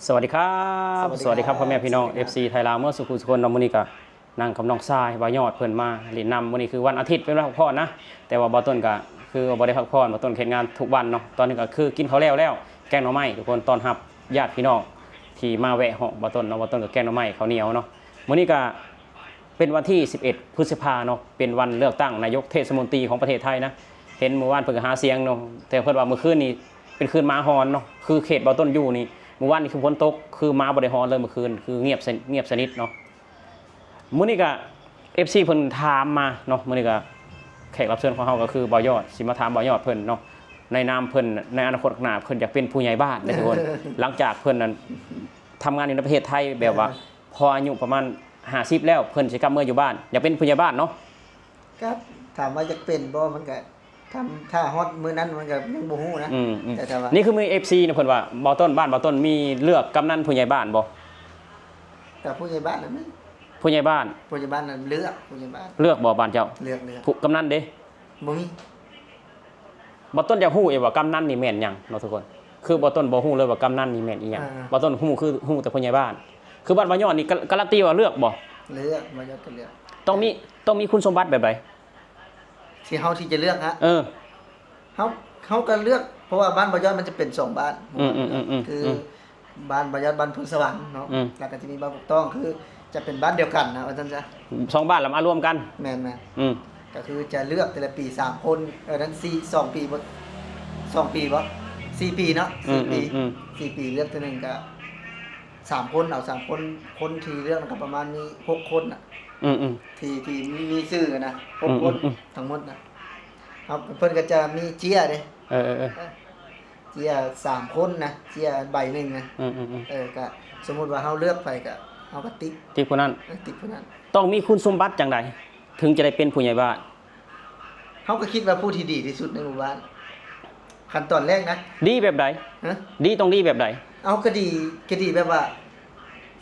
ສະຫວັດດີຄັບ ສະຫວັດດີຄັບ ສະຫວັດດີຄັບ ພໍ່ແມ່ພີ່ນ້ອງ ສະຫວັດດີຄັບ ເອັຟຊີ ໄທລາວ ເໝິດສູ່ຜູ້ສູ່ຄົນເນາະ. ມື້ນີ້ກໍນັ່ງກັບນ້ອງຊາຍ ບ່າວຍອດ ເພິ່ນມາຫຼິ້ນນຳ. ມື້ນີ້ຄືວັນອາທິດ ເປັນວັນພັກຜ່ອນນະ, ແຕ່ວ່າບ່າວຕົ້ນກໍຄືບໍ່ໄດ້ພັກຜ່ອນ, ບ່າວຕົ້ນເຮັດງານທຸກວັນເນາະ. ຕອນນີ້ກໍຄືກິນເຂົ້າແລ້ວແລ້ວ ແກງໜໍ່ໄມ້ ທຸກຄົນ ຕ້ອນຮັບຍາດພີ່ນ້ອງທີ່ມາແວະເຮາະບ່າວຕົ້ນເນາະ. ບ່າວຕົ້ນກໍແກງໜໍ່ໄມ້ ເຂົ້າໜຽວເນາະ. ມື້ນີ້ກໍ ເປັນວັນທີສິບເອັດ ພຶດສະພາເນາະ, ເປັນວັນເລືອກຕັ້ງນາຍົກເທດສະມົນຕີຂອງປະເທດໄທນະ. ເຫັນມື້ວານເພິ່ນກໍຫາສຽງເນາະ, ແຕ່ເພິ່ນວ່າມື້ຄືນນີ້ເປັນຄືນໝາຫອນເນາະ, ຄືເຂດບ່າວຕົ້ນຢູ່ນີ້ ມື້ວານນີ້ຄືຝົນຕົກ, ຄືໝາບໍ່ໄດ້ຫອນເລີຍມື້ຄືນ, ຄືງຽບສະ ງຽບສະໜິດເນາະ. ມື້ນີ້ກໍ ເອັຟຊີ ເພິ່ນຖາມມາເນາະ, ມື້ນີ້ກໍແຂກຮັບເຊີນຂອງເຮົາກໍຄືບ່າວຍອດ, ຊິມາຖາມບ່າວຍອດເພິ່ນເນາະ, ໃນນາມເພິ່ນ ໃນອະນາຄົດຂ້າງໜ້າ ເພິ່ນຢາກເປັນຜູ້ໃຫຍ່ບ້ານເດ້ທຸກຄົນ. ຫຼັງຈາກເພິ່ນນັ້ນ ທຳງານຢູ່ໃນປະເທດໄທ ແບບວ່າ ພໍອາຍຸປະມານຫ້າສິບແລ້ວ ເພິ່ນຊິກັບເມືອຢູ່ບ້ານ, ຢາກເປັນຜູ້ໃຫຍ່ບ້ານເນາະ. ກໍຖາມວ່າຢາກເປັນບໍ່ ມັນກໍ ຖ້າ ຖ້າຮອດມື້ນັ້ນມັນກໍຍັງບໍ່ຮູ້ນະ. ອືມໆ ແຕ່ຖ້າວ່າ ນີ້ຄືມີເອັຟຊີນະ ເພິ່ນວ່າ ບ່າວຕົ້ນ ບ້ານບ່າວຕົ້ນມີເລືອກກຳນັນຜູ້ໃຫຍ່ບ້ານບໍ່? ກໍຜູ້ໃຫຍ່ບ້ານນະມີ. ຜູ້ໃຫຍ່ບ້ານ ຜູ້ໃຫຍ່ບ້ານນັ້ນເລືອກ ຜູ້ໃຫຍ່ບ້ານ ເລືອກບໍ່ບ້ານເຈົ້າ? ເລືອກ ເລືອກ. ຜູ້ ກຳນັນເດ? ບໍ່ມີ. ບ່າວຕົ້ນຢາກຮູ້ອີກວ່າກຳນັນນີ້ແມ່ນຫຍັງເນາະທຸກຄົນ. ຄືບ່າວຕົ້ນບໍ່ຮູ້ເລີຍວ່າກຳນັນນີ້ແມ່ນອີ່ຫຍັງ. ອ່າ ບ່າວຕົ້ນຮູ້ຄືຮູ້ແຕ່ຜູ້ໃຫຍ່ບ້ານ. ຄືບ້ານບ່າວຍອດນີ້ກາ ກາລັນຕີວ່າເລືອກບໍ່? ເລືອກ ບ່າວຍອດກໍເລືອກ. ຕ້ອງມີ ຕ້ອງມີຄຸນສົມບັດແບບໃດ? ທີ່ເຮົາທີ່ຈະເລືອກຫະ? ເອີ ເຮົາ ເຮົາກໍເລືອກ ເພາະວ່າບ້ານບ່າວຍອດມັນຈະເປັນສອງບ້ານ. ອືມໆໆໆ ຄື ອືມ ບ້ານບ່າວຍອດ ບ້ານໂພນສະຫວັນເນາະ. ອືມ ແລ້ວກໍຈະມີບ້ານປົກຕ້ອງ ຄືຈະເປັນບ້ານດຽວກັນນະ ວ່າຊັ້ນຊະ. ສອງບ້ານລະມາລວມກັນ. ແມ່ນໆ. ອືມ ກໍຄືຈະເລືອກແຕ່ລະປີສາມຄົນ. ເອີ ນັ້ນ ສີ່ ສອງປີບໍ່? ສອງປີບໍ່? ສີ່ປີເນາະ. ອືມ ສີ່ປີ ອືມ ອືມ ສີ່ປີເລືອກເທື່ອໜຶ່ງ ກໍສາມຄົນ ເອົາສາມຄົນ. ຄົນທີ່ເລືອກນັ້ນກໍປະມານມີຫົກຄົນນະ. ອືມໆ ທີ່ ທີ່ມີຊື່ນະ ຫົກຄົນ ອືມໆໆ ທັງໝົດນະ. ເຮົາ ເພິ່ນກໍຈະມີເຈ້ຍເດ້. ເອີໆໆ ເຈ້ຍສາມຄົນນະ ເຈ້ຍໃບໜຶ່ງນະ. ອືມໆໆ ເອີ ກໍສົມມຸດວ່າເຮົາເລືອກໃຜກໍ ເຮົາກໍຕິດ ຕິດຜູ້ນັ້ນ. ເອີ ຕິດຜູ້ນັ້ນ. ຕ້ອງມີຄຸນສົມບັດຈັ່ງໃດ ເຖິງຈະໄດ້ເປັນຜູ້ໃຫຍ່ບ້ານ? ເຮົາກໍຄິດວ່າຜູ້ທີ່ດີທີ່ສຸດໃນໝູ່ບ້ານ. ຂັ້ນຕອນແລກນະ. ດີແບບໃດ? ຮະ? ດີ ຕ້ອງດີແບບໃດ? ເອົາ ກໍດີ ກໍດີແບບວ່າ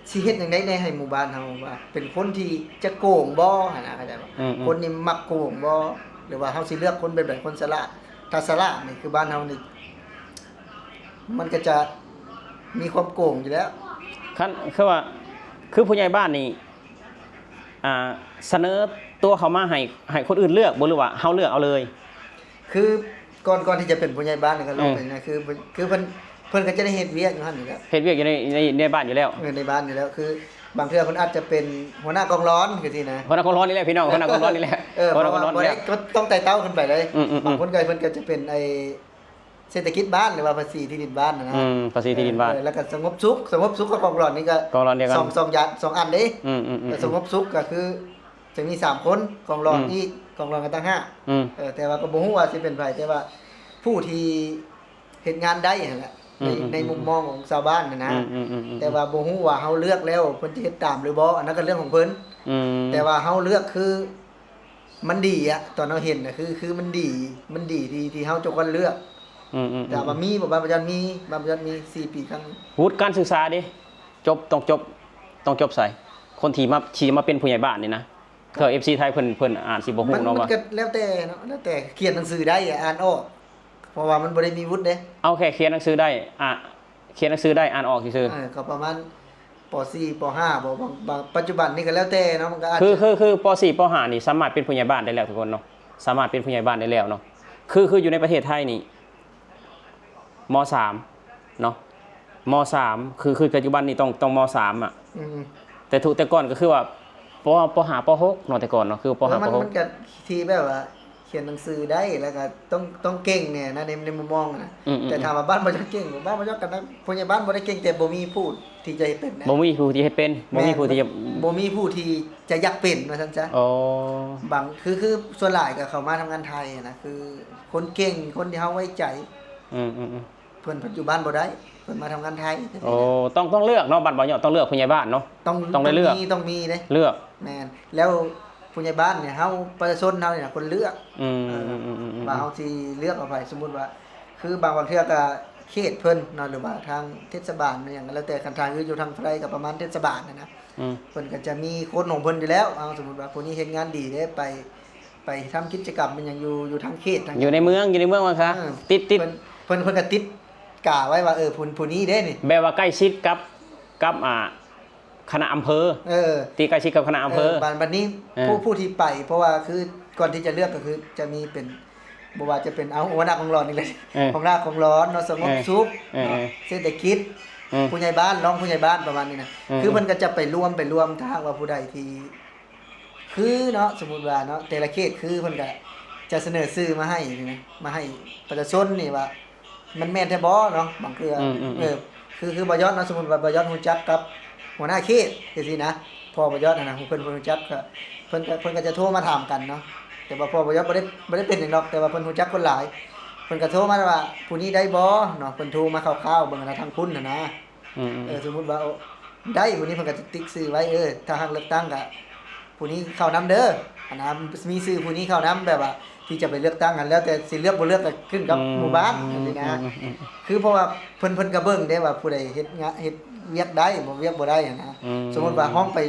ຊິເຮັດຫຍັງໄດ້ແດ່ໃຫ້ໝູ່ບ້ານເຮົາ ວ່າເປັນຄົນທີ່ຈະໂກງບໍ່ຫັ້ນນະ ເຂົ້າໃຈບໍ່? ອືມໆ ຄົນນີ້ມັກໂກງບໍ່ ຫຼືວ່າເຮົາຊິເລືອກຄົນແບບໃດ ຄົນສະຫຼາດ? ຖ້າສະຫຼາດນີ້ ຄືບ້ານເຮົານີ້ ມັນກໍຈະມີຄວາມໂກງຢູ່ແລ້ວ. ຄັນ ຄືວ່າ ຄືຜູ້ໃຫຍ່ບ້ານນີ້ ອ່າ ສະເໜີຕົວເຂົ້າມາໃຫ້ ໃຫ້ຄົນອື່ນເລືອກບໍ່ ຫຼືວ່າເຮົາເລືອກເອົາເລີຍ? ຄືກ່ອນ ກ່ອນທີ່ຈະເປັນຜູ້ໃຫຍ່ບ້ານນີ້ກໍ ເອີ ລົງໄປນະ ຄື ຄືເພິ່ນ ເພິ່ນກໍຈະໄດ້ເຮັດວຽກຢູ່ຫັ້ນຢູ່ແລ້ວ ເຮັດວຽກຢູ່ໃນ ໃນ ໃນບ້ານຢູ່ແລ້ວ. ເອີ ໃນບ້ານຢູ່ແລ້ວ ຄືບາງເທື່ອເພິ່ນອາດຈະເປັນຫົວໜ້າກອງລອນຈັ່ງຊີ້ນະ. ຫົວໜ້າກອງລອນນີ້ແຫຼະພີ່ນ້ອງ ຫົວໜ້າກອງລອນນີ້ແຫຼະ. ເອີ ເພາະວ່າບໍ່ໄດ້ ກໍຕ້ອງໄຕ່ເຕົ້າຂຶ້ນໄປເລີຍ. ອືມໆໆ ບາງຄົນກໍເພິ່ນກໍຈະເປັນໄອ້ ເສດຖະກິດບ້ານ ຫຼືວ່າພາສີທີ່ດິນບ້ານນະ. ອືມ ພາສີທີ່ດິນບ້ານ. ເອີ ແລ້ວກໍສະຫງົບສຸກ ສະຫງົບສຸກກັບກອງຫຼອນນີ້ກໍ ກອງຫຼອນດຽວກັນ ສອງ ສອງຢ່າງ ສອງອັນເດ້. ອືມໆໆ ແລ້ວສະຫງົບສຸກກໍຄືຈະມີສາມຄົນ ກອງຫຼອນ ອືມ ອີກ ກອງຫຼອນກໍຕ່າງຫາກ. ອືມ ເອີ ແຕ່ວ່າກໍບໍ່ຮູ້ວ່າຊິເປັນໃຜ ແຕ່ວ່າຜູ້ທີ່ເຮັດງານໄດ້ຫັ້ນແຫຼະ ໃນ ອືມໆໆ ໃນມຸມມອງຂອງຊາວບ້ານຫັ້ນນະ. ອືມໆໆໆ ແຕ່ວ່າບໍ່ຮູ້ວ່າເຮົາເລືອກແລ້ວເພິ່ນຈະເຮັດຕາມຫຼືບໍ່ ອັນນັ້ນກໍເລື່ອງຂອງເພິ່ນ. ອືມ ແຕ່ວ່າເຮົາເລືອກຄື ມັນດີອະ ຕອນເຮົາເຫັນນະ ຄື ຄືມັນດີ ມັນດີທີ່ ທີ່ເຮົາຈະຄວນເລືອກ. ອືມໆໆ ແຕ່ວ່າມີບໍ່ ບ້ານພະຍອນມີ ບ້ານພະຍອນມີ ສີ່ປີຄັ້ງ. ວຸດການສຶກສາເດ ຈົບ ຕ້ອງຈົບ ຕ້ອງຈົບໃສ? ຄົນທີ່ມາ ທີ່ມາເປັນຜູ້ໃຫຍ່ບ້ານນີ້ນະ ເທື່ອເອັຟຊີໄທເພິ່ນ ເພິ່ນອາດຊິບໍ່ຮູ້ເນາະ ມັນ ວ່າ ມັນກໍແລ້ວແຕ່ເນາະ ແລ້ວແຕ່. ຂຽນໜັງສືໄດ້ອະ ອ່ານອອກ ເພາະວ່າມັນບໍ່ໄດ້ມີວຸດເດ້. ເອົາແຄ່ຂຽນໜັງສືໄດ້ ອ່າ ຂຽນໜັງສືໄດ້ ອ່ານອອກຊື່ໆ. ເອີ ກໍປະມານ ປໍສີ່ ປໍຫ້າ ບໍ ບາງ ບາງ ປັດຈຸບັນນີ້ກໍແລ້ວແຕ່ເນາະ ມັນກໍອາດ ຄື ຈະ ຄື ຄື ປໍສີ່ ປໍຫ້າ ນີ້ສາມາດເປັນຜູ້ໃຫຍ່ບ້ານໄດ້ແລ້ວທຸກຄົນເນາະ ສາມາດເປັນຜູ້ໃຫຍ່ບ້ານໄດ້ແລ້ວເນາະ. ຄື ຄືຢູ່ໃນປະເທດໄທນີ້ ມໍສາມເນາະ ມໍສາມ ຄື ຄືປັດຈຸບັນນີ້ຕ້ອງ ຕ້ອງມໍສາມອະ. ອືມ ແຕ່ທຸ ແຕ່ກ່ອນກໍຄືວ່າ ປໍ ປໍຫ້າ ປໍຫົກເນາະ ແຕ່ກ່ອນເນາະ ຄືປໍຫ້າ ປໍຫົກ ມັນກໍທີ່ແບບວ່າ ຂຽນໜັງສືໄດ້ ແລ້ວກໍຕ້ອງ ຕ້ອງເກັ່ງແດ່ນະ ໃນ ໃນມຸມມອງນະ. ອືມໆໆ ແຕ່ຖາມວ່າບ້ານບໍ່ຢາກເກັ່ງ ບ້ານບໍ່ຢາກກັນນະ ຜູ້ໃຫຍ່ບ້ານບໍ່ໄດ້ເກັ່ງ ແຕ່ບໍ່ມີຜູ້ທີ່ຈະເຮັດເປັນນະ ບໍ່ມີຜູ້ທີ່ເຮັດເປັນ ບໍ່ມີຜູ້ທີ່ຈະ ແມ່ນ ບໍ່ມີຜູ້ທີ່ຈະຢາກເປັນວ່າຊັ້ນຊະ. ອໍ ບາງ ຄື ຄືສ່ວນຫຼາຍກໍເຂົ້າມາທຳງານໄທນະ ຄືຄົນເກັ່ງ ຄົນທີ່ເຮົາໄວ້ໃຈ. ອືມໆໆ ເພິ່ນ ເພິ່ນຢູ່ບ້ານບໍ່ໄດ້ ເພິ່ນມາທຳງານໄທ. ໂອ້ ຕ້ອງ ຕ້ອງເລືອກເນາະ ບ້ານບໍ່ຍອດ ຕ້ອງເລືອກຜູ້ໃຫຍ່ບ້ານເນາະ. ຕ້ອງ ຕ້ອງໄດ້ເລືອກ ຕ້ອງມີ ຕ້ອງມີເດ້ ເລືອກ. ແມ່ນ ແລ້ວຜູ້ໃຫຍ່ບ້ານນີ້ ເຮົາ ປະຊາຊົນເຮົານີ້ນະ ຄົນເລືອກ. ອືມ ເອີ ອືມໆໆໆ ວ່າເຮົາຊິເລືອກເອົາໃຜ. ສົມມຸດວ່າ ຄືບາງ ບາງເທື່ອກໍເຂດເພິ່ນເນາະ ຫຼືວ່າທາງເທດສະບານຫຍັງກໍແລ້ວແຕ່ ຄັນທາງຢູ່ ຢູ່ທາງໄທກໍປະມານເທດສະບານຫັ້ນນະ. ອືມ ເພິ່ນກໍຈະມີຄົນຂອງເພິ່ນຢູ່ແລ້ວ. ເອົາ ສົມມຸດວ່າຜູ້ນີ້ເຮັດງານດີເດ້ ໄປ ໄປທຳກິດຈະກຳມັນຫຍັງຢູ່ ຢູ່ທາງເຂດທາງ ຢູ່ໃນເມືອງ ຢູ່ໃນເມືອງວ່າຊະ. ເອີ ຕິດ ຕິດ ເພິ່ນ ເພິ່ນ ເພິ່ນກໍຕິດ ກາໄວ້ວ່າ ເອີ ຜູ້ ຜູ້ນີ້ເດ້ນີ້ ແບບວ່າໃກ້ຊິດກັບ ກັບ ອ່າ ຄະນະອຳເພີ ເອີ ທີ່ໃກ້ຊິດກັບຄະນະອຳເພີ ເອີ ບາດ ບາດນີ້ ເອີ ຜູ້ ຜູ້ທີ່ໄປ ເພາະວ່າຄືກ່ອນທີ່ຈະເລືອກກໍຄືຈະມີເປັນ ບໍ່ວ່າຈະເປັນ ເອົາ ຫົວໜ້າກອງຫຼອນນີ້ແຫຼະ ເອີ ຫົວໜ້າກອງຫຼອນເນາະ ສະຫງົບ ເອີ ສຸກ ເອີ ເນາະ ເອີ ເສດຖະກິດ ເອີ ຜູ້ໃຫຍ່ບ້ານ ຮອງຜູ້ໃຫຍ່ບ້ານ ປະມານນີ້ນະ ເອີ ຄືເພິ່ນກໍຈະໄປລວມ ໄປລວມ ຖ້າຫາກວ່າຜູ້ໃດທີ່ ຄືເນາະ ສົມມຸດວ່າເນາະ ແຕ່ລະເຂດຄືເພິ່ນກະຈະສະເໜີຊື່ມາໃຫ້ນີ້ນະ ມາໃຫ້ປະຊາຊົນນີ້ວ່າ ມັນແມ່ນແທ້ບໍ່ເນາະ ບາງເທື່ອ ອືມໆໆ ເອີ ຄື ຄືບ່າວຍອດເນາະ ສົມມຸດວ່າບ່າວຍອດຮູ້ຈັກກັບຫົວໜ້າເຂດຈັ່ງຊີ້ນະ ພໍ່ບ່າວຍອດຫັ້ນນະ ເພິ່ນ ເພິ່ນຮູ້ຈັກ ກະເພິ່ນ ເພິ່ນກໍຈະໂທມາຖາມກັນເນາະ ແຕ່ວ່າພໍ່ບ່າວຍອດບໍ່ໄດ້ ບໍ່ໄດ້ເປັນຫຍັງດອກ ແຕ່ວ່າເພິ່ນຮູ້ຈັກຄົນຫຼາຍ ເພິ່ນກໍໂທມາວ່າ ຜູ້ນີ້ໄດ້ບໍ່ເນາະ ເພິ່ນໂທມາຄ່າວໆເບິ່ງນະ ທາງພຸ້ນຫັ້ນນະ. ອືມໆ ເອີ ສົມມຸດວ່າ ໂອ້ ໄດ້ ມື້ນີ້ເພິ່ນກໍຈະຕິກຊື່ໄວ້ ເອີ ຖ້າຫາກເລືອກຕັ້ງກະຜູ້ນີ້ເຂົ້ານຳເດີ ອັນນະ ມີຊື່ຜູ້ນີ້ເຂົ້ານຳ ແບບວ່າທີ່ຈະໄປເລືອກຕັ້ງຫັ້ນ ແລ້ວແຕ່ຊິເລືອກບໍ່ເລືອກກໍຂຶ້ນກັບ ອືມ ໝູ່ບ້ານ ອືມ ຈັ່ງຊີ້ນະ ອືມໆ ຄືເພາະວ່າເພິ່ນ ເພິ່ນກໍເບິ່ງເດ້ວ່າຜູ້ໃດເຮັດງານ ເຮັດວຽກໄດ້ບໍ່ ວຽກບໍ່ໄດ້ຫັ້ນນະ ອືມ ສົມມຸດວ່າຮ້ອງໄປ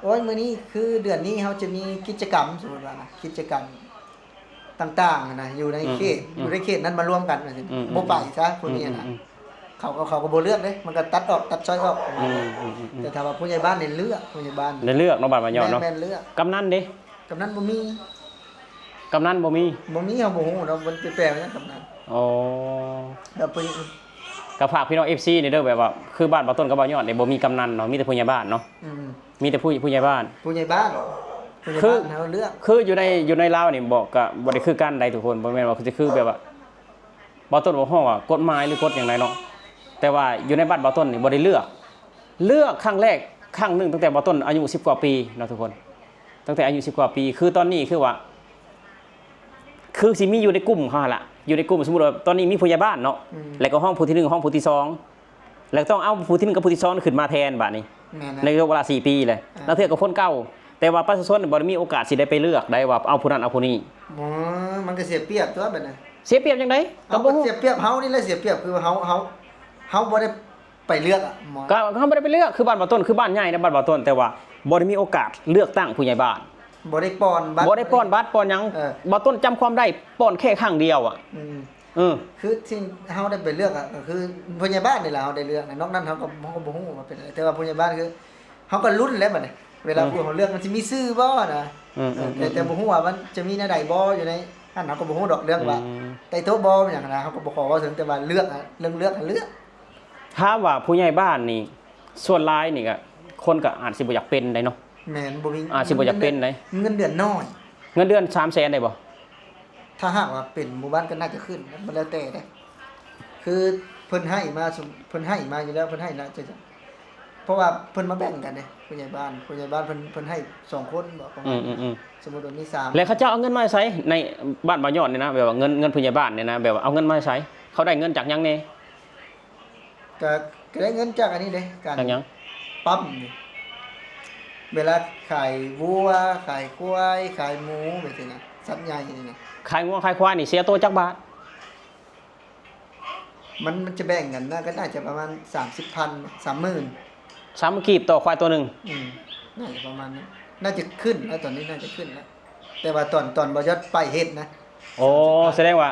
ໂອ້ຍ ມື້ນີ້ຄືເດືອນນີ້ເຮົາຈະມີກິດຈະກຳ ສົມມຸດວ່ານະ ກິດຈະກຳ ຕ່າງໆຫັ້ນນະ ຢູ່ໃນເຂດ ອືມໆໆ ຢູ່ໃນເຂດນັ້ນມາລວມກັນວ່າຊັ້ນ ອືມໆໆ ບໍ່ໄປຊະ ພວກນີ້ນະ ອືມໆໆ ເຂົາກໍ ເຂົາກໍບໍ່ເລືອກເດ້ ມັນກໍຕັດອອກ ຕັດຊ່ອຍອອກ ອືມໆໆ ແຕ່ຖ້າວ່າຜູ້ໃຫຍ່ບ້ານນີ້ເລືອກ ຜູ້ໃຫຍ່ບ້ານ ໄດ້ເລືອກເນາະ ບ້ານວ່າຍອດເນາະ ແມ່ນໆ ເລືອກ ກຳນັນເດ? ກຳນັນບໍ່ມີ ກຳນັນບໍ່ມີ ບໍ່ມີ ເຮົາບໍ່ຮູ້ເນາະ ມັນໄປແປວ່າຫຍັງກຳນັນ ອໍ ແລ້ວເພິ່ນ ກໍຝາກພີ່ນ້ອງ ເອັຟຊີ ນີ້ເດີ ແບບວ່າ ຄືບ້ານບ່າວຕົ້ນກັບບ່າວຍອດນີ້ບໍ່ມີກຳນັນເນາະ ມີແຕ່ຜູ້ໃຫຍ່ບ້ານເນາະ ອືມ ມີແຕ່ຜູ້ ຜູ້ໃຫຍ່ບ້ານ ຜູ້ໃຫຍ່ບ້ານ ຜູ້ໃຫຍ່ ຄື ບ້ານເຮົາເລືອກ ຄືຢູ່ໃນ ຢູ່ໃນລາວນີ້ບໍ່ ກໍບໍ່ໄດ້ຄືກັນໃດທຸກຄົນ ບໍ່ແມ່ນວ່າຊິຄືແບບວ່າ ບ່າວຕົ້ນບໍ່ຮູ້ວ່າກົດໝາຍ ຫຼື ກົດຫຍັງໃດເນາະ ແຕ່ວ່າຢູ່ໃນບ້ານບ່າວຕົ້ນນີ້ບໍ່ໄດ້ເລືອກ ເລືອກຄັ້ງແລກຄັ້ງໜຶ່ງຕັ້ງແຕ່ບ່າວຕົ້ນອາຍຸສິບກວ່າປີເນາະທຸກຄົນ ຕັ້ງແຕ່ອາຍຸສິບກວ່າປີ ຄືຕອນນີ້ຄືວ່າ ຄືຊິມີຢູ່ໃນກຸ່ມເຂົາຫັ້ນລະ ຢູ່ໃນກຸ່ມ ສົມມຸດວ່າຕອນນີ້ມີຜູ້ໃຫຍ່ບ້ານເນາະ ອືມ ແລ້ວກໍຮອງຜູ້ທີໜຶ່ງ ຮອງຜູ້ທີສອງ ແລ້ວຕ້ອງເອົາຜູ້ທີໜຶ່ງກັບຜູ້ທີສອງຂຶ້ນມາແທນບາດນີ້ ແມ່ນ ໃນລະຍະເວລາສີ່ປີແຫຼະ ອ່າ ລາງເທື່ອກໍຄົນເກົ່າ ແຕ່ວ່າປະຊາຊົນບໍ່ໄດ້ມີໂອກາດຊິໄດ້ໄປເລືອກໄດ້ວ່າເອົາຜູ້ນັ້ນເອົາຜູ້ນີ້ ບໍ່ ມັນກໍເສຍປຽບຕົວະບັດນີ້ ເສຍປຽບຈັ່ງໃດ? ເອົາ ກໍບໍ່ຮູ້ ກໍເສຍປຽບເຮົານີ້ແຫຼະ ເສຍປຽບຄືເຮົາ ເຮົາ ເຮົາບໍ່ໄດ້ໄປເລືອກອະ ກໍເຮົາບໍ່ໄດ້ໄປເລືອກ ຄືບ້ານບ່າວຕົ້ນ ຄືບ້ານໃຫຍ່ນະ ບ້ານບ່າວຕົ້ນ ແຕ່ວ່າບໍ່ໄດ້ມີໂອກາດເລືອກຕັ້ງຜູ້ໃຫຍ່ບ້ານ ບໍ່ໄດ້ປ່ອນບັດ ບໍ່ໄດ້ປ່ອນບັດປ່ອນຫຍັງ ເອີ ບ່າວຕົ້ນຈຳຄວາມໄດ້ ປ່ອນແຄ່ຄັ້ງດຽວອະ ອືມ ເອີ ຄືທີ່ເຮົາໄດ້ໄປເລືອກອະ ກໍຄືຜູ້ໃຫຍ່ບ້ານນີ້ແຫຼະ ເຮົາໄດ້ເລືອກ ນອກນັ້ນເຮົາກໍ ເຮົາກໍບໍ່ຮູ້ວ່າເປັນ ແຕ່ວ່າຜູ້ໃຫຍ່ບ້ານຄື ເຮົາກໍລຸ້ນແຫຼະບັດນີ້ ເວລາ ອືມ ຜູ້ເຮົາເລືອກມັນຊິມີຊື່ບໍ່ນະ ອືມໆໆ ເອີ ແຕ່ ແຕ່ບໍ່ຮູ້ວ່າມັນຈະມີແນວໃດບໍ່ຢູ່ໃນຫັ້ນ ເຮົາກໍບໍ່ຮູ້ດອກເລື່ອງວ່າ ອືມ ໄດ້ໂຕະບໍ່ຫຍັງນະ ເຮົາກໍບໍ່ຂໍເວົ້າເຖິງ ແຕ່ວ່າເລືອກ ເລື່ອງເລືອກ ເລືອກ ຖາມວ່າຜູ້ໃຫຍ່ບ້ານນີ້ ສ່ວນຫຼາຍນີ້ກໍ ຄົນກໍອາດຊິບໍ່ຢາກເປັນໄດ໋ເນາະ ແມ່ນ ບໍ່ມີ ອາດຊິບໍ່ຢາກເປັນໄດ໋ ເງິນເດືອນນ້ອຍ ເງິນເດືອນສາມແສນໄດ້ບໍ່? ຖ້າຫາກວ່າເປັນໝູ່ບ້ານກໍໜ້າຈະຂຶ້ນ ມັນແລ້ວແຕ່ເດ້ ຄືເພິ່ນໃຫ້ມາ ເພິ່ນໃຫ້ມາຢູ່ແລ້ວ ເພິ່ນໃຫ້ໜ້າຈະ ເພາະວ່າເພິ່ນມາແບ່ງກັນເດ້ ຜູ້ໃຫຍ່ບ້ານ ຜູ້ໃຫຍ່ບ້ານເພິ່ນ ເພິ່ນໃຫ້ສອງຄົນບໍ ປະມານ ອືມໆໆ ສົມມຸດວ່າມີສາມ ແລ້ວເຂົາເຈົ້າເອົາເງິນມາໃສ ໃນບ້ານບ່າວຍອດນີ້ນະ ແບບວ່າເງິນ ເງິນຜູ້ໃຫຍ່ບ້ານນີ້ນະ ແບບວ່າເອົາເງິນມາໃສ ເຂົາໄດ້ເງິນຈາກຫຍັງແດ່? ກະ ກະໄດ້ເງິນຈາກອັນນີ້ເດ້ ການ ຈາກຫຍັງ? ປ້ຳນີ້ ເວລາຂາຍວັວ ຂາຍຄວາຍ ຂາຍໝູ ແບບຊີ້ນະ ສັດໃຫຍ່ນີ້ນະ ຂາຍງົວຂາຍຄວາຍນີ້ເສຍໂຕຈັກບາດ? ມັນ ມັນຈະແບ່ງກັນນະ ກໍໜ້າຈະປະມານສາມສິບພັນ ສາມໝື່ນ ສາມໝື່ນກີບຕໍ່ຄວາຍໂຕໜຶ່ງ ອືມ ໜ້າຈະປະມານນັ້ນ ໜ້າຈະຂຶ້ນແລ້ວ ຕອນນີ້ໜ້າຈະຂຶ້ນແລ້ວ ແຕ່ວ່າຕອນ ຕອນບ່າວຍອດໄປເຮັດນະ ໂອ້ ສາມສິບພັນ ສະແດງວ່າ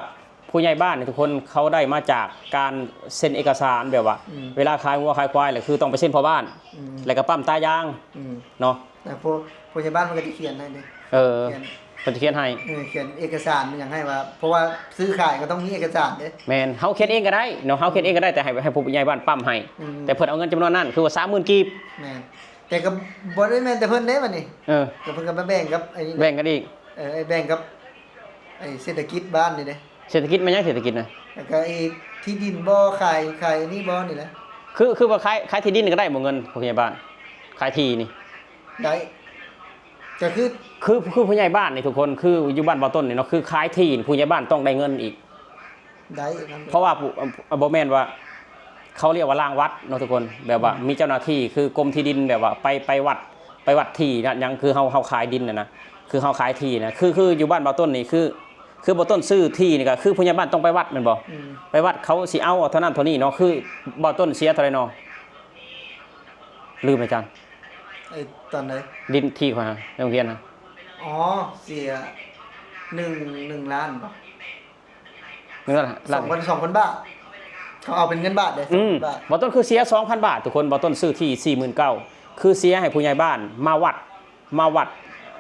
ຜູ້ໃຫຍ່ບ້ານນີ້ທຸກຄົນເຂົາໄດ້ມາຈາກການເຊັນເອກະສານ ແບບວ່າ ອືມ ເວລາຂາຍງົວຂາຍຄວາຍແຫຼະ ຄືຕ້ອງໄປເຊັນພໍ່ບ້ານ ອືມ ແລ້ວກໍປ້ຳຕາຢາງ ອືມ ເນາະ ແລ້ວຜູ້ ຜູ້ໃຫຍ່ບ້ານເພິ່ນກໍຈະຂຽນໃຫ້ເດ້ ເອີ ຂຽນ ເພິ່ນຈະຂຽນໃຫ້ ເອີ ຂຽນເອກະສານຫຍັງໃຫ້ວ່າ ເພາະວ່າຊື້ຂາຍກໍຕ້ອງມີເອກະສານເດ້ ແມ່ນ ເຮົາຂຽນເອງກໍໄດ້ເນາະ ເຮົາຂຽນເອງກໍໄດ້ ແຕ່ໃຫ້ ໃຫ້ຜູ້ໃຫຍ່ບ້ານປ້ຳໃຫ້ ອືມ ແຕ່ເພິ່ນເອົາເງິນຈຳນວນນັ້ນ ຄືວ່າສາມໝື່ນກີບ ແມ່ນ ແຕ່ກໍບໍ່ໄດ້ແມ່ນແຕ່ເພິ່ນເດ້ບັດນີ້ ເອີ ກໍເພິ່ນກໍມາແບ່ງກັບໄອ້ນີ້ ແບ່ງກັນອີກ ເອີ ແບ່ງກັບໄອ້ເສດຖະກິດບ້ານນີ້ເດ້ ເສດຖະກິດແມ່ນຫຍັງ ເສດຖະກິດນະ? ແລ້ວກໍໄອ້ທີ່ດິນບໍ່ ຂາຍ ຂາຍອັນນີ້ບໍ່ນີ້ແຫຼະ ຄື ຄືວ່າຂາຍ ຂາຍທີ່ດິນກໍໄດ້ບໍ່ເງິນ ຜູ້ໃຫຍ່ບ້ານ ຂາຍທີ່ນີ້? ໄດ້ ກໍຄື ຄື ຄືຜູ້ໃຫຍ່ບ້ານນີ້ທຸກຄົນ ຄືຢູ່ບ້ານບ່າວຕົ້ນນີ້ເນາະ ຄືຂາຍທີ່ນີ້ຜູ້ໃຫຍ່ບ້ານຕ້ອງໄດ້ເງິນອີກ ໄດ້ນຳ ເພາະວ່າຜູ້ ບໍ່ແມ່ນວ່າ ເຂົາຮຽກວ່າລ້າງວັດເນາະທຸກຄົນ ແບບວ່າ ອືມ ມີເຈົ້າໜ້າທີ່ຄືກົມທີ່ດິນ ແບບວ່າໄປ ໄປວັດ ໄປວັດທີ່ນະ ຫຍັງ ຄືເຮົາ ເຮົາຂາຍດິນຫັ້ນນະ ຄືເຮົາຂາຍທີ່ນະ ຄື ຄືຢູ່ບ້ານບ່າວຕົ້ນນີ້ ຄື ຄືບ່າວຕົ້ນຊື້ທີ່ນີ້ກໍຄືຜູ້ໃຫຍ່ບ້ານຕ້ອງໄປວັດແມ່ນບໍ່? ອືມ ໄປວັດເຂົາຊິເອົາເທົ່ານັ້ນເທົ່ານີ້ເນາະ ຄືບ່າວຕົ້ນເສຍເທົ່າໃດເນາະ? ລືມແລ້ວ ອາຈານ ໄອ້ຕອນໃດ? ດິນທີ່ຂ້ອຍຫາ ໃນໂຮງຮຽນຫາ ອໍ ເສຍໜຶ່ງ ໜຶ່ງລ້ານບໍ? ເງິນລ້ານ ສອງພັນ ສອງພັນບາດ ເຂົາເອົາເປັນເງິນບາດເດ້ ອືມ ສອງພັນບາດ ບ່າວຕົ້ນຄືເສຍສອງພັນບາດ ທຸກຄົນ. ບ່າວຕົ້ນຊື້ທີ່ສີ່ໝື່ນເກົ້າ ຄືເສຍໃຫ້ຜູ້ໃຫຍ່ບ້ານມາວັດ ມາວັດ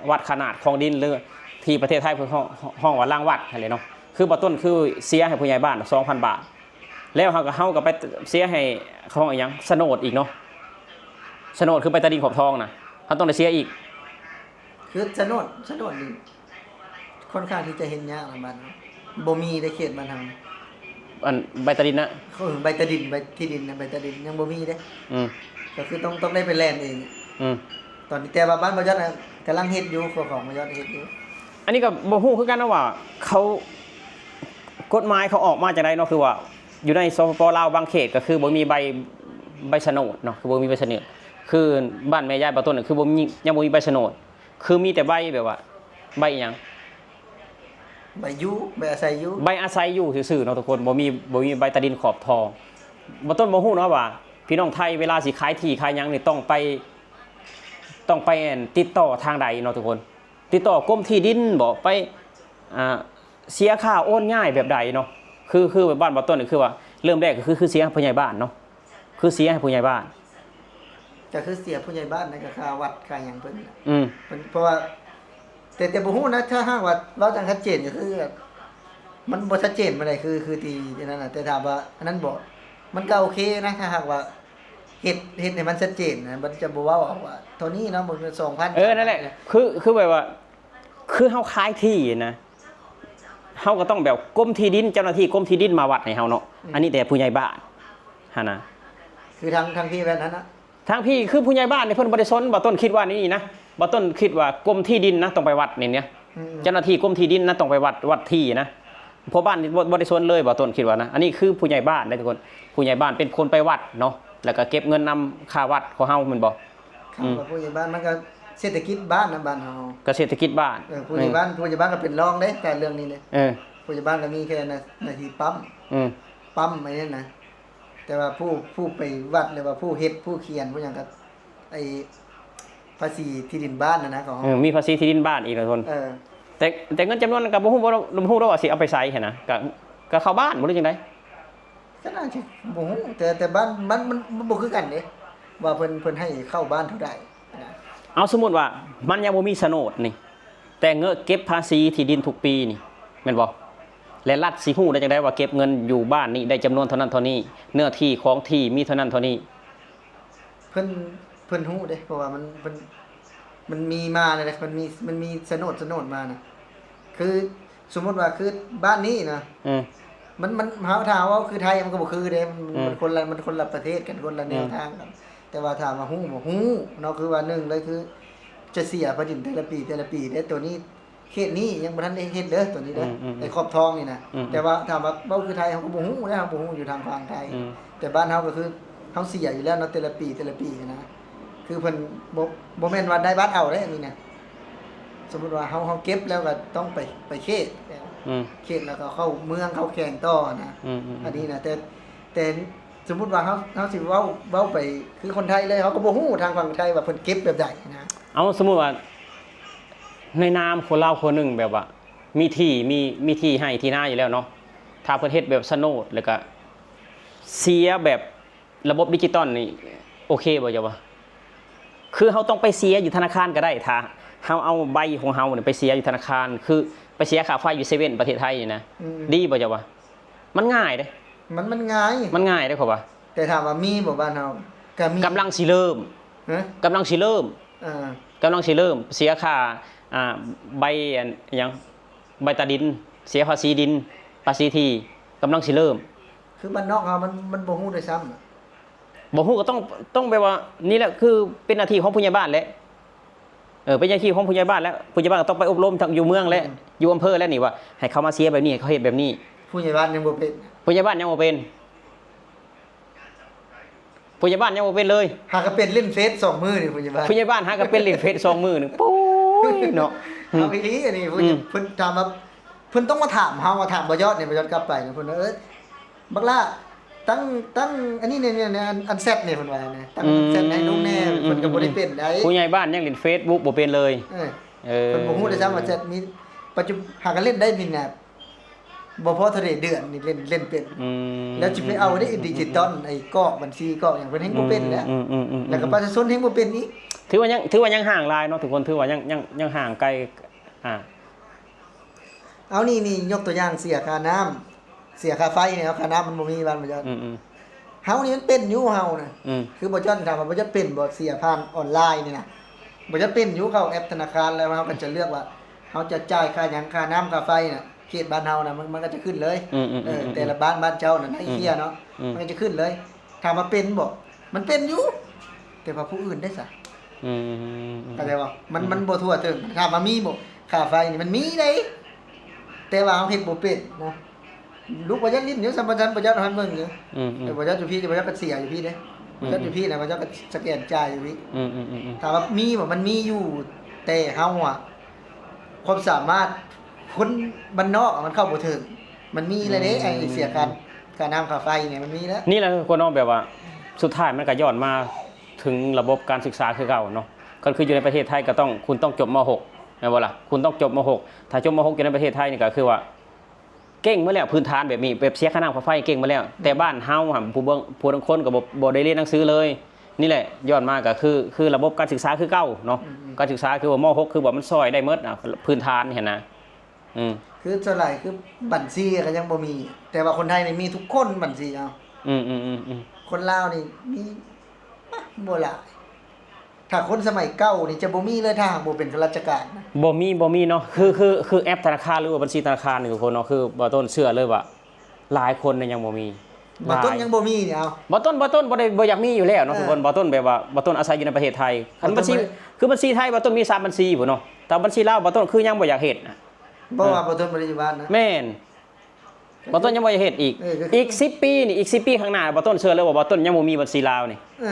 ວັດຂະໜາດຂອງດິນ ຫຼື ທີ່ປະເທດໄທເພິ່ນຮ້ອງ ຮ້ອງວ່າລາງວັດຫັ້ນແຫຼະເນາະ. ຄືບ່າວຕົ້ນຄືເສຍໃຫ້ຜູ້ໃຫຍ່ບ້ານສອງພັນບາດ ແລ້ວເຮົາກໍ ເຮົາກໍໄປເສຍໃຫ້ ເຂົາຮ້ອງອີ່ຫຍັງ ສະໂໜດອີກເນາະ. ສະໂໜດຄືໃບຕາດິນຂອບທອງນະ ເຮົາຕ້ອງໄດ້ເສຍອີກ. ຄືສະໂໜດ ສະໂໜດນີ້ ຄ່ອນຂ້າງທີ່ຈະເຫັນຍາກນະບ້ານເຮົາ ບໍ່ມີໃນເຂດບ້ານເຮົາ. ອັນໃບຕາດິນນະ? ເອີ ໃບຕາດິນ ໃບທີ່ດິນນະ ໃບຕາດິນຍັງບໍ່ມີເດ້. ອືມ ກໍຄືຕ້ອງ ຕ້ອງໄດ້ໄປແລ່ນເອງ. ອືມ ຕອນນີ້ ແຕ່ວ່າບ້ານບ່າວຍອດນະກຳລັງເຮັດຢູ່ ຂອງບ່າວຍອດເຮັດຢູ່. ອັນນີ້ກໍບໍ່ຮູ້ຄືກັນນະວ່າເຂົາ ກົດໝາຍເຂົາອອກມາຈັ່ງໃດເນາະ. ຄືວ່າຢູ່ໃນ ສປປ ລາວ ບາງເຂດກໍຄືບໍ່ມີໃບ ໃບສະໂໜດເນາະ ຄືບໍ່ມີໃບສະໂໜດ. ຄືບ້ານແມ່ຍາຍບ່າວຕົ້ນນະ ຄືບໍ່ມີ ຍັງບໍ່ມີໃບສະໂໜດ ຄືມີແຕ່ໃບແບບວ່າ ໃບອີ່ຫຍັງ ໃບຢູ່ ໃບອາໄສຢູ່ ໃບອາໄສຢູ່ຊື່ໆເນາະທຸກຄົນ. ບໍ່ມີ ບໍ່ມີໃບຕາດິນຂອບທອງ. ບ່າວຕົ້ນບໍ່ຮູ້ເນາະວ່າ ພີ່ນ້ອງໄທເວລາຊິຂາຍທີ່ຂາຍຫຍັງນີ້ ຕ້ອງໄປ ຕ້ອງໄປ ອັນ ຕິດຕໍ່ທາງໃດເນາະທຸກຄົນ. ຕິດຕໍ່ກົມທີ່ດິນບໍ ໄປ ອ່າ ເສຍຄ່າໂອນຍ້າຍແບບໃດເນາະ. ຄື ຄືບ້ານບ່າວຕົ້ນນີ້ ຄືວ່າເລີ່ມແລກກໍຄື ຄືເສຍໃຫ້ຜູ້ໃຫຍ່ບ້ານເນາະ ຄືເສຍໃຫ້ຜູ້ໃຫຍ່ບ້ານ. ກໍຄືເສຍຜູ້ໃຫຍ່ບ້ານ ແລ້ວກໍຄ່າວັດຄ່າຫຍັງເພິ່ນ. ອືມ ເພິ່ນ ເພາະວ່າ ແຕ່ ແຕ່ບໍ່ຮູ້ນະ ຖ້າຫາກວ່າເວົ້າຢ່າງຊັດເຈນກໍຄື ມັນບໍ່ຊັດເຈນປານໃດ ຄື ຄືທີ່ນັ້ນນະ. ແຕ່ຖາມວ່າອັນນັ້ນບໍ ມັນກໍໂອເຄນະ ຖ້າຫາກວ່າເຮັດ ເຮັດໃຫ້ມັນຊັດເຈນນະ ມັນຈະບໍ່ເວົ້າອອກວ່າເທົ່ານີ້ເນາະ ບໍ່ແມ່ນສອງພັນ. ເອີ ນັ້ນແຫຼະ ຄື ຄືແບບວ່າ ຄືເຮົາຂາຍທີ່ນະ ເຮົາກໍຕ້ອງແບບກົມທີ່ດິນ ເຈົ້າໜ້າທີ່ກົມທີ່ດິນມາວັດໃຫ້ເຮົາເນາະ. ອືມ ອັນນີ້ແຕ່ຜູ້ໃຫຍ່ບ້ານຫັ້ນນະ ຄືທາງ ທາງພີ້ແມ່ນຫັ້ນນະ. ທາງພີ້ຄືຜູ້ໃຫຍ່ບ້ານນີ້ເພິ່ນບໍ່ໄດ້ສົນ. ບ່າວຕົ້ນຄິດວ່ານີ້ນະ ບ່າວຕົ້ນຄິດວ່າກົມທີ່ດິນນະຕ້ອງໄປວັດນີ້ນະ. ອືມ ເຈົ້າໜ້າທີ່ກົມທີ່ດິນນະຕ້ອງໄປວັດ ວັດທີ່ນະ ເພາະບ້ານນີ້ບໍ່ ບໍ່ໄດ້ສົນເລີຍ ບ່າວຕົ້ນຄິດວ່ານະ. ອັນນີ້ຄືຜູ້ໃຫຍ່ບ້ານເດ້ທຸກຄົນ ຜູ້ໃຫຍ່ບ້ານເປັນຄົນໄປວັດເນາະ ແລ້ວກໍເກັບເງິນນຳຄ່າວັດຂອງເຮົາແມ່ນບໍ່? ຄຳ ອືມ ວ່າຜູ້ໃຫຍ່ບ້ານມັນກໍເສດຖະກິດບ້ານນະ ບ້ານເຮົາ ກໍເສດຖະກິດບ້ານ. ເອີ ຜູ້ໃຫຍ່ ອືມ ບ້ານ ຜູ້ໃຫຍ່ບ້ານກໍເປັນຮອງເດ້ ແຕ່ເລື່ອງນີ້ເດ້. ເອີ ຜູ້ໃຫຍ່ບ້ານກໍມີແຄ່ໜ້າ ໜ້າທີ່ປ້ຳ ອືມ ປ້ຳໄອ້ນັ້ນນະ. ແຕ່ວ່າຜູ້ ຜູ້ໄປວັດ ຫຼືວ່າຜູ້ເຮັດ ຜູ້ຂຽນ ຜູ້ຫຍັງກໍ ໄອ້ພາສີທີ່ດິນບ້ານນະ ຂອງເຮົາ. ເອີ ມີພາສີທີ່ດິນບ້ານອີກທຸກຄົນ. ເອີ ແຕ່ ແຕ່ເງິນຈຳນວນນັ້ນກໍບໍ່ຮູ້ ບໍ່ ບໍ່ຮູ້ດອກວ່າຊິເອົາໄປໃສຫັ້ນນະ ກໍ ກໍເຂົ້າບ້ານບໍ່ ຫຼືຈັ່ງໃດ? ກໍໜ້າຈະບໍ່ຮູ້ ແຕ່ ແຕ່ບ້ານ ມັນ ມັນ ມັນບໍ່ຄືກັນເດ້ ວ່າເພິ່ນ ເພິ່ນໃຫ້ເຂົ້າບ້ານເທົ່າໃດນະ. ເອົາ ສົມມຸດວ່າມັນຍັງບໍ່ມີສະໂໜດນີ້ ແຕ່ເງິນເກັບພາສີທີ່ດິນທຸກປີນີ້ ແມ່ນບໍ່? ແລະລັດຊິຮູ້ໄດ້ຈັ່ງໃດວ່າເກັບເງິນຢູ່ບ້ານນີ້ໄດ້ຈຳນວນເທົ່ານັ້ນເທົ່ານີ້ ເນື້ອທີ່ຂອງທີ່ມີເທົ່ານັ້ນເທົ່ານີ້? ເພິ່ນ ເພິ່ນຮູ້ເດ້ ເພາະວ່າມັນ ມັນ ມັນມີມາແລ້ວເດ້ ມັນມີ ມັນມີສະໂໜດ ສະໂໜດມານະ. ຄືສົມມຸດວ່າຄືບ້ານນີ້ນະ ອືມ ມັນ ມັນ ເຮົາ ຖ້າເຮົາເວົ້າຄືໄທ ມັນກໍບໍ່ຄືເດ້ ມັນ ອືມ ມັນຄົນລະ ມັນຄົນລະປະເທດກັນ ຄົນລະແນວ ອືມ ທາງກັນ. ແຕ່ວ່າຖາມວ່າຮູ້ບໍ່? ຮູ້ເນາະ ຄືວ່າໜຶ່ງເລີຍ ຄືຈະເສຍພະດິນແຕ່ລະປີ ແຕ່ລະປີເດ້. ໂຕນີ້ ເຂດນີ້ຍັງບໍ່ທັນໄດ້ເຮັດເດີ ໂຕນີ້ເດີ ອືມໆໆ ໄອ້ຂອບທອງນີ້ນະ. ອືມໆ ແຕ່ວ່າຖາມວ່າເວົ້າຄືໄທ ເຮົາກໍບໍ່ຮູ້ນະ ເຮົາບໍ່ຮູ້ຢູ່ທາງຝັ່ງໄທ. ອືມ ແຕ່ບ້ານເຮົາກໍຄືເຮົາເສຍຢູ່ແລ້ວເນາະ ແຕ່ລະປີ ແຕ່ລະປີນະ. ຄືເພິ່ນບໍ່ ບໍ່ແມ່ນວ່າໄດ້ບັດເອົາເດ້ ອັນນີ້ນະ. ສົມມຸດວ່າເຮົາ ເຮົາເກັບແລ້ວກໍຕ້ອງໄປ ໄປເຂດ ອືມ ເຂດແລ້ວກໍເຂົ້າເມືອງ ເຂົ້າແຂວງຕໍ່ນະ. ອືມໆໆ ອັນນີ້ນະ ແຕ່ ແຕ່ ສົມມຸດວ່າເຮົາ ເຮົາຊິເວົ້າ ເວົ້າໄປຄືຄົນໄທເລີຍ ເຮົາກໍບໍ່ຮູ້ທາງຝັ່ງໄທວ່າເພິ່ນເກັບແບບໃດນະ. ເອົາ ສົມມຸດວ່າໃນນາມຄົນລາວຄົນໜຶ່ງ ແບບວ່າມີທີ່ ມີ ມີທີ່ໄຮ່ທີ່ນາຢູ່ແລ້ວເນາະ ຖ້າເພິ່ນເຮັດແບບສະໂໜດ ແລ້ວກະເສຍແບບລະບົບດິຈິຕອນນີ້ ໂອເຄບໍ່ເຈົ້າວ່າ? ຄືເຮົາຕ້ອງໄປເສຍຢູ່ທະນາຄານກໍໄດ້ ຖ້າເຮົາເອົາໃບຂອງເຮົານີ້ໄປເສຍຢູ່ທະນາຄານ ຄືໄປເສຍຄ່າໄຟຢູ່ເຊເວັ່ນປະເທດໄທນີ້ນະ. ອືມ ດີບໍ່ເຈົ້າວ່າ? ມັນງ່າຍເດ້ ມັນ ມັນງ່າຍ ມັນງ່າຍເດ້ຂ້ອຍວ່າ. ແຕ່ຖາມວ່າມີບໍ່ບ້ານເຮົາ? ກໍມີ ກຳລັງຊິເລີ່ມ. ຮະ? ກຳລັງຊິເລີ່ມ. ເອີ ກຳລັງຊິເລີ່ມເສຍຄ່າ ອ່າ ໃບ ອັນຫຍັງ ໃບຕາດິນ ເສຍພາສີດິນ ພາສີທີ່ ກຳລັງຊິເລີ່ມ. ຄືບ້ານນອກເຮົາມັນ ມັນບໍ່ຮູ້ດ້ວຍຊ້ຳ. ບໍ່ຮູ້ກໍຕ້ອງ ຕ້ອງແບບວ່າ ນີ້ແຫຼະ ຄືເປັນໜ້າທີ່ຂອງຜູ້ໃຫຍ່ບ້ານແຫຼະ. ເອີ ເປັນໜ້າທີ່ຂອງຜູ້ໃຫຍ່ບ້ານແລ້ວ ຜູ້ໃຫຍ່ບ້ານກໍຕ້ອງໄປອົບຮົມທາງຢູ່ເມືອງແຫຼະ ອືມ ຢູ່ອຳເພີແຫຼະນີ້ວ່າ ໃຫ້ເຂົາມາເສຍແບບນີ້ ໃຫ້ເຂົາເຮັດແບບນີ້. ຜູ້ໃຫຍ່ບ້ານຍັງບໍ່ເປັນ ຜູ້ໃຫຍ່ບ້ານຍັງບໍ່ເປັນ ຜູ້ໃຫຍ່ບ້ານຍັງບໍ່ເປັນເລີຍ. ຫາກໍເປັນຫຼິ້ນເຟສສອງມື້ນີ້ ຜູ້ໃຫຍ່ບ້ານ ຜູ້ໃຫຍ່ບ້ານຫາກໍເປັນຫຼິ້ນເຟສສອງມື້ນີ້ ໂອ້ຍເນາະ. ເອົາອີ່ຫຼີອັນນີ້ ອືມ ເພິ່ນຖາມວ່າ ເພິ່ນຕ້ອງມາຖາມເຮົາ ວ່າຖາມບ່າວຍອດນີ້ ບ່າວຍອດກັບໄປນະ ເພິ່ນວ່າ ເອີ ບັກຫຼ້າ ຕັ້ງ ຕັ້ງອັນນີ້ແດ່ ອັນ ອັນແຊັດນີ້ ເພິ່ນວ່ານະ ຕັ້ງ ອືມ ແຊັດໃຫ້ລຸງແດ່ ເພິ່ນກໍບໍ່ໄດ້ເປັນໃດ໋. ຜູ້ໃຫຍ່ບ້ານຍັງຫຼິ້ນເຟສບຸກບໍ່ເປັນເລີຍ. ເອີ ເອີ ເພິ່ນບໍ່ຮູ້ດ້ວຍຊ້ຳວ່າແຊັດມີ ປັດຈຸ ຫາກໍຫຼິ້ນໄດ້ນີ້ນະ. ບໍ່ພໍເທົ່າໃດເດືອນນີ້ ເຫຼັ້ນ ເຫຼັ້ນເປັນ. ອືມ ແລ້ວຊິໄປເອົາໄດ້ດິຈິຕອນ ອືມ ໄອ້ກອກບັນຊີກອກຫຍັງ ເພິ່ນແຮ່ງບໍ່ເປັນແຫຼະ. ອືມໆໆໆ ແລ້ວກໍປະຊາຊົນແຮ່ງບໍ່ເປັນອີກ. ຖືວ່າຍັງ ຖືວ່າຍັງຫ່າງຫຼາຍເນາະທຸກຄົນ ຖືວ່າຍັງ ຍັງ ຍັງຫ່າງໄກ. ອ່າ ເອົານີ້ ນີ້ຍົກຕົວຢ່າງເສຍຄ່ານ້ຳ ເສຍຄ່າໄຟນີ້ ເອົາ ຄ່ານ້ຳມັນບໍ່ມີບ້ານບໍ່ຍອດ. ອືມໆ ເຮົານີ້ມັນເປັນຢູ່ເຮົານະ. ອືມ ຄືບໍ່ຈອດຖາມວ່າບໍ່ຈອດເປັນບໍ່ ເສຍຜ່ານອອນລາຍນີ້ນະ ບໍ່ຈອດເປັນຢູ່. ເຂົ້າແອັບທະນາຄານແລ້ວ ເຮົາກໍຈະເລືອກວ່າເຮົາຈະຈ່າຍຄ່າຫຍັງ ຄ່ານ້ຳຄ່າໄຟນະ ເຂດບ້ານເຮົານະ ມັນ ມັນກໍຈະຂຶ້ນເລີຍ. ອືມໆໆໆ ເອີ ແຕ່ລະບ້ານ ບ້ານເຈົ້ານະ ໃນເອເຊຍເນາະ ອືມ ມັນກໍຈະຂຶ້ນເລີຍ. ຖາມວ່າເປັນບໍ່ ມັນເປັນຢູ່ ແຕ່ວ່າຜູ້ອື່ນເດ້ຊະ. ອືມ ເຂົ້າໃຈບໍ່? ມັນ ອືມ ມັນບໍ່ທົ່ວເຖິງ. ຖາມວ່າມີບໍ່ ຄ່າໄຟນີ້ ມັນມີເດ້ ແຕ່ວ່າເຮົາເຮັດບໍ່ເປັນນະ. ລູກບໍ່ຢາກຫຼິ້ນຢູ່ ສຳປະຊັນບໍ່ຢາກໃຫ້ເບິ່ງຢູ່. ອືມໆ ເອີ ບໍ່ຢາກຢູ່ພີ້ ບໍ່ຢາກກໍເສຍຢູ່ພີ້ເດ້. ອືມໆ ບໍ່ຢາກຢູ່ພີ້ນະ ບໍ່ຢາກກໍສະແກນຈ່າຍຢູ່ພີ້. ອືມໆໆໆ ຖາມວ່າມີບໍ່ ມັນມີຢູ່ ແຕ່ເຮົາອະ ຄວາມສາມາດຄົນບ້ານນອກອະ ມັນເຂົ້າບໍ່ເຖິງ. ມັນມີແລ້ວເດ້ ອືມ ໄອ້ເສຍຄ່າ ຄ່ານ້ຳຄ່າໄຟນີ້ ມັນມີແລ້ວ. ນີ້ແຫຼະທຸກຄົນເນາະ ແບບວ່າສຸດທ້າຍມັນກໍຍ້ອນມາເຖິງລະບົບການສຶກສາຄືເກົ່າເນາະ. ຄັນຄືຢູ່ໃນປະເທດໄທກໍຕ້ອງ ຄຸນຕ້ອງຈົບ ມໍຫົກ ແມ່ນບໍ່ລະ? ຄຸນຕ້ອງຈົບ ມໍຫົກ. ຖ້າຈົບ ມໍຫົກ ຢູ່ໃນປະເທດໄທນີ້ກໍຄືວ່າ ເກັ່ງໝົດແລ້ວ ພື້ນຖານແບບນີ້ ແບບເສຍຄ່ານ້ຳຄ່າໄຟເກັ່ງໝົດແລ້ວ. ແຕ່ບ້ານເຮົາຫັ້ນ ຜູ້ເບິ່ງ ຜູ້ລາງຄົນກໍບໍ່ ບໍ່ໄດ້ຮຽນໜັງສືເລີຍ. ນີ້ແຫຼະ ຍ້ອນມາກໍຄື ຄືລະບົບການສຶກສາຄືເກົ່າເນາະ. ອືມໆ ການສຶກສາຄືວ່າ ມໍຫົກ ຄືວ່າມັນຊ່ອຍໄດ້ໝົດ ອາ ພື້ນຖານນີ້ຫັ້ນນະ. ອືມ ຄືສ່ວນຫຼາຍຄືບັນຊີກໍຍັງບໍ່ມີ ແຕ່ວ່າຄົນໄທນີ້ມີທຸກຄົນບັນຊີ. ເອົາ ອືມໆໆໆ ຄົນລາວນີ້ມີ ບໍ່ຫຼາຍ. ຖ້າຄົນສະໄໝເກົ່ານີ້ຈະບໍ່ມີເລີຍ ຖ້າຫາກບໍ່ເປັນຂ້າລາຊະການນະ. ບໍ່ມີ ບໍ່ມີເນາະ. ຄື ຄື ຄືແອັບທະນາຄານ ຫຼືວ່າບັນຊີທະນາຄານນີ້ທຸກຄົນເນາະ ຄືບ່າວຕົ້ນເຊື່ອເລີຍວ່າຫຼາຍຄົນຍັງບໍ່ມີ. ບ່າວຕົ້ນຍັງບໍ່ມີນີ້. ເອົາ ບ່າວຕົ້ນ ບ່າວຕົ້ນບໍ່ໄດ້ ບໍ່ຢາກມີຢູ່ແລ້ວເນາະ ເອີ ທຸກຄົນ. ບ່າວຕົ້ນແບບວ່າບ່າວຕົ້ນອາໄສຢູ່ໃນປະເທດໄທ. ຄັນບັນຊີ ຄືບັນຊີໄທ ບ່າວຕົ້ນມີສາມບັນຊີພຸ້ນເນາະ ແຕ່ບັນຊີລາວ ບ່າວຕົ້ນຄືຍັງບໍ່ຢາກເຮັດນະ. ບໍ່ວ່າບ່າວຕົ້ນບໍ່ໄດ້ຢູ່ບ້ານນະ. ແມ່ນ. ບ່າວຕົ້ນຍັງບໍ່ໄດ້ເຮັດອີກ. ເອີ ກໍຄື ອີກສິບປີນີ້ ອີກສິບປີຂ້າງໜ້າ ບ່າວຕົ້ນເຊື່ອເລີຍວ່າບ່າວຕົ້ນຍັງບໍ່ມີບັນຊີລາວນີ້. ເອີ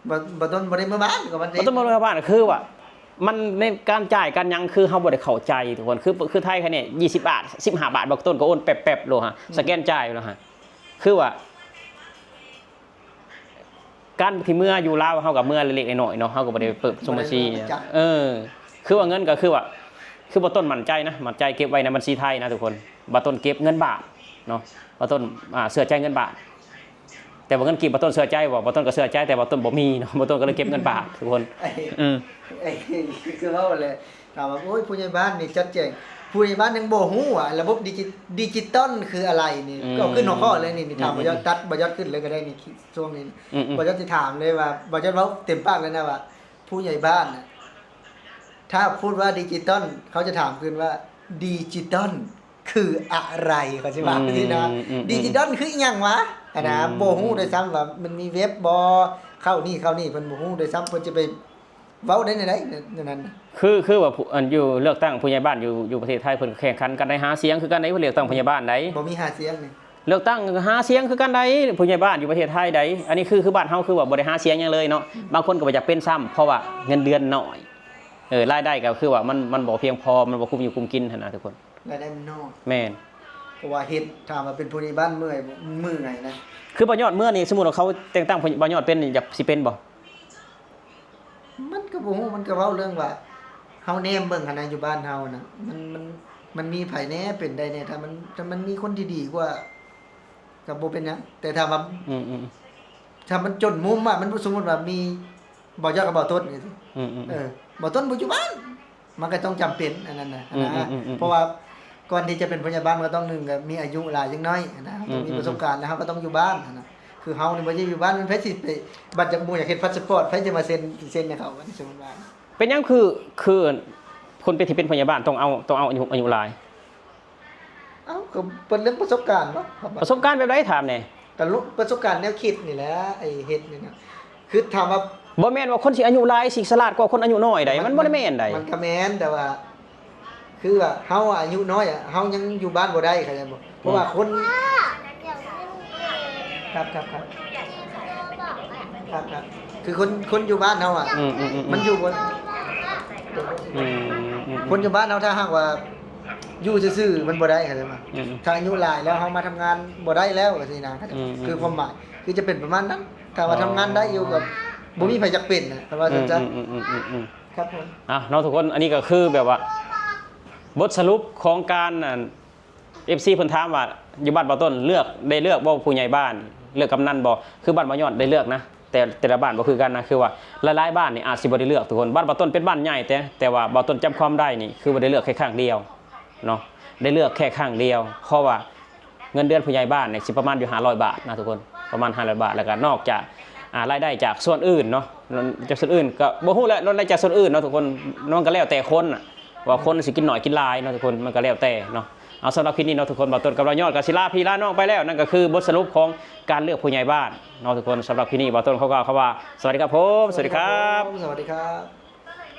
ບ່າວ ບ່າວຕົ້ນບໍ່ໄດ້ເມືອບ້ານ ກໍບໍ່ໄດ້ ບ່າວຕົ້ນບໍ່ໄດ້ເມືອບ້ານ ຄືວ່າມັນໃນການຈ່າຍການຫຍັງ ຄືເຮົາບໍ່ໄດ້ເຂົ້າໃຈທຸກຄົນ. ຄື ຄືໄທແຄ່ນີ້ ຍີ່ສິບບາດ ສິບຫ້າບາດ ບ່າວຕົ້ນກໍໂອນແປັບໆໂລດຫັ້ນ ອືມ ສະແກນຈ່າຍໂລດຫັ້ນ. ຄືວ່າ ການທີ່ເມືອຢູ່ລາວ ເຮົາກໍເມືອເລັກໆນ້ອຍໆເນາະ ເຮົາກໍບໍ່ໄດ້ເປີດສົມບັນຊີ. ບໍ່ໄດ້ເມືອປະຈຳ. ເອີ ຄືວ່າເງິນກໍຄືວ່າ ຄືບ່າວຕົ້ນໝັ້ນໃຈນະ ໝັ້ນໃຈເກັບໄວ້ໃນບັນຊີໄທນະທຸກຄົນ. ບ່າວຕົ້ນເກັບເງິນບາດເນາະ ບ່າວຕົ້ນ ອ່າ ເຊື່ອໃຈເງິນບາດ. ແຕ່ວ່າເງິນກີບບ່າວຕົ້ນເຊື່ອໃຈບໍ່? ບ່າວຕົ້ນກໍເຊື່ອໃຈ ແຕ່ບ່າວຕົ້ນບໍ່ມີເນາະ ບ່າວຕົ້ນກໍເລີຍເກັບເງິນບາດທຸກຄົນ. ອືມ ຄືເວົ້າແຫຼະ ຖາມວ່າ ໂອ້ຍ ຜູ້ໃຫຍ່ບ້ານນີ້ຈັດແຈງ ຜູ້ໃຫຍ່ບ້ານຍັງບໍ່ຮູ້ວ່າລະບົບດິຈິ ດິຈິຕອນຄືອະໄລນີ້. ອືມ ກໍຂຶ້ນຫົວຂໍ້ເລີຍນີ້ ນີ້ ອືມ ຖາມ ອືມ ບໍ່ຢອກຕັດ ບໍ່ຢອກຂຶ້ນເລີຍກໍໄດ້ນີ້ ຊ່ວງນີ້ ອືມ ອືມ ບໍ່ຢອກຊິຖາມເລີຍວ່າ ບໍ່ຢອກເວົ້າເຕັມປາກເລີຍນະວ່າ ຜູ້ໃຫຍ່ບ້ານນະ ຖ້າພູດວ່າດິຈິຕອນ ເຂົາຈະຖາມຄືນວ່າ ດິຈິຕອນຄືອະໄລ? ເຂົາຊິວ່າ ອືມ ຊີ້ນະ ອືມ ອືມ ດິຈິຕອນຄືອີ່ຫຍັງວະ? ຫັ້ນນະ ອືມ ບໍ່ຮູ້ດ້ວຍຊ້ຳວ່າມັນມີເວັບບໍ່ ເຂົ້ານີ້ເຂົ້ານີ້ ເພິ່ນບໍ່ຮູ້ດ້ວຍຊ້ຳ ເພິ່ນຈະໄປ ເວົ້າໄດ້ແນວໃດແນວນັ້ນນະ? ຄື ຄືວ່າຜູ້ ອັນຢູ່ເລືອກຕັ້ງຜູ້ໃຫຍ່ບ້ານຢູ່ ຢູ່ປະເທດໄທ ເພິ່ນກໍແຂ່ງຂັນກັນໄດ້ ຫາສຽງຄືກັນໄດ໋ ເພິ່ນເລືອກຕັ້ງຜູ້ໃຫຍ່ບ້ານໄດ໋. ບໍ່ມີຫາສຽງນີ້ ເລືອກຕັ້ງຫາສຽງຄືກັນໄດ໋ ຜູ້ໃຫຍ່ບ້ານຢູ່ປະເທດໄທໃດ໋. ອັນນີ້ຄື ຄືບ້ານເຮົາຄືວ່າບໍ່ໄດ້ຫາສຽງຫຍັງເລີຍເນາະ. ອືມ ບາງຄົນກໍບໍ່ຢາກເປັນຊ້ຳ ເພາະວ່າເງິນເດືອນໜ້ອຍ ເອີ ລາຍໄດ້ກໍຄືວ່າມັນ ມັນບໍ່ພຽງພໍ ມັນບໍ່ຄຸ້ມຢູ່ກຸມກິນຫັ້ນນະທຸກຄົນ. ລາຍໄດ້ມັນໜ້ອຍ. ແມ່ນ. ເພາະວ່າເຮັດ ຖາມວ່າເປັນຜູ້ໃຫຍ່ບ້ານເມື່ອຍບໍ່? ເມື່ອຍນະ. ຄືບ່າວຍອດເມື່ອນີ້ ສົມມຸດວ່າເຂົາແຕ່ງຕັ້ງບ່າວຍອດເປັນ ຢາກຊິເປັນບໍ່? ມັນກໍບໍ່ຮູ້ ມັນກໍເວົ້າເລື່ອງວ່າເຮົາແນມເບິ່ງຫັ້ນນະ ຢູ່ບ້ານເຮົານະ ມັນ ມັນ ມັນມີໃຜແດ່ເປັນໄດ້ແດ່? ຖ້າມັນ ຖ້າມັນມີຄົນທີ່ດີກວ່າກໍບໍ່ເປັນຫຍັງ ແຕ່ຖ້າວ່າ ອືມໆ ຖ້າມັນຈົນມຸມອະ ມັນ ສົມມຸດວ່າມີບ່າວຍອດກັບບ່າວຕົ້ນນີ້ ອືມໆ ເອີ ບ່າວຕົ້ນບໍ່ຢູ່ບ້ານ ມັນກໍຕ້ອງຈຳເປັນອັນນັ້ນນະ ອືມໆ ເພາະວ່າກ່ອນທີ່ຈະເປັນພະຍາບານ ມັນກໍຕ້ອງ ໜຶ່ງ ກໍມີອາຍຸຫຼາຍຈັກໜ້ອຍນະ ຕ້ອງມີປະສົບການ ແລ້ວເຮົາກໍຕ້ອງຢູ່ບ້ານນະ. ຄືເຮົານີ້ບໍ່ໄດ້ຢູ່ບ້ານ ມັນໃຜຊິໄປ ບັດຢາກໝູ່ຢາກເຮັດພາສປອດ ໃຜຈະມາເຊັນ ເຊັນໃຫ້ເຂົາ ອັນນີ້ສົມມຸດວ່າ. ເປັນຫຍັງຄື ຄືຄົນເປັນ ທີ່ເປັນພະຍາບານຕ້ອງເອົາ ຕ້ອງເອົາອາຍຸ ອາຍຸຫຼາຍ? ເອົ້າ ກໍເປັນເລື່ອງປະສົບການເນາະ. ປະສົບການແບບໃດ? ຖາມແດ່. ກໍປະສົບການແນວຄິດນີ້ແຫຼະ ໄອ້ເຮັດນີ້ນະ. ຄືຖາມວ່າ ບໍ່ແມ່ນວ່າຄົນທີ່ອາຍຸຫຼາຍຊິສະຫຼາດກວ່າຄົນອາຍຸນ້ອຍໃດ໋ ມັນ ມັນບໍ່ໄດ້ແມ່ນໃດ໋. ມັນກໍແມ່ນ ແຕ່ວ່າ ຄືວ່າເຮົາອາຍຸນ້ອຍອະ ເຮົາຍັງຢູ່ບ້ານບໍ່ໄດ້ ເຂົ້າໃຈບໍ່? ເພາະວ່າຄົນ ອືມ ຄັບໆໆ ຄັບໆ ຄືຄົນ ຄົນຢູ່ບ້ານເຮົາອະ ອືມໆໆ ມັນຢູ່ບໍ່ ອືມໆໆ ຄົນຢູ່ບ້ານເຮົາ ຖ້າຫາກວ່າຢູ່ຊື່ໆ ມັນບໍ່ໄດ້ ເຂົ້າໃຈບໍ່? ອືມໆ ຖ້າອາຍຸຫຼາຍແລ້ວ ເຮົາມາທຳງານບໍ່ໄດ້ແລ້ວ ຈັ່ງຊີ້ນະ ອືມໆໆ ຄືຄວາມໝາຍ ຄືຈະເປັນປະມານນັ້ນ. ຖ້າວ່າ ອໍ ທຳງານໄດ້ຢູ່ກໍບໍ່ມີໃຜຢາກເປັນນະ ຄັນວ່າຊັ້ນຊະ. ອືມໆໆໆໆ ຄັບຜົມ. ອ່ະເນາະທຸກຄົນ ອັນນີ້ກໍຄືແບບວ່າ ບົດສະຫຼຸບຂອງການ ອັນ ເອັຟຊີເພິ່ນຖາມວ່າ ຢູ່ບ້ານບ່າວຕົ້ນເລືອກ ໄດ້ເລືອກບໍ່ຜູ້ໃຫຍ່ບ້ານ ເລືອກກຳນັນບໍ່? ຄືບ້ານບ່າວຍອດໄດ້ເລືອກນະ ແຕ່ແຕ່ລະບ້ານບໍ່ຄືກັນນະ ຄືວ່າຫຼາຍໆບ້ານນີ້ອາດຊິບໍ່ໄດ້ເລືອກທຸກຄົນ. ບ້ານບ່າວຕົ້ນເປັນບ້ານໃຫຍ່ ແຕ່ ແຕ່ວ່າບ່າວຕົ້ນຈຳຄວາມໄດ້ນີ້ ຄືວ່າໄດ້ເລືອກແຄ່ຄັ້ງດຽວເນາະ ໄດ້ເລືອກແຄ່ຄັ້ງດຽວ ເພາະວ່າເງິນເດືອນຜູ້ໃຫຍ່ບ້ານນີ້ຊິປະມານຢູ່ຫ້າຮ້ອຍບາດນະທຸກຄົນ ປະມານຫ້າຮ້ອຍບາດ ແລ້ວກໍນອກຈາກ ອ່າ ລາຍໄດ້ຈາກສ່ວນອື່ນເນາະ ຈາກສ່ວນອື່ນກໍບໍ່ຮູ້ແຫຼະ ລາຍໄດ້ຈາກສ່ວນອື່ນເນາະທຸກຄົນ ມັນກໍແລ້ວແຕ່ຄົນນະ ວ່າຄົນຊິກິນໜ້ອຍກິນຫຼາຍເນາະທຸກຄົນ ມັນກໍແລ້ວແຕ່ເນາະ. ເອົາ ສຳລັບຄລິບນີ້ເນາະທຸກຄົນ ບ່າວຕົ້ນກັບລາວຍອດກໍຊິລາພີ່ລານ້ອງໄປແລ້ວ ນັ້ນກໍຄືບົດສະຫຼຸບຂອງການເລືອກຜູ້ໃຫຍ່ບ້ານເນາະທຸກຄົນ. ສຳລັບຄລິບນີ້ບ່າວຕົ້ນຂໍກ່າວຄຳວ່າ ສະຫວັດດີຄັບຜົມ ສະຫວັດດີຄັບ ສະຫວັດດີຄັບ.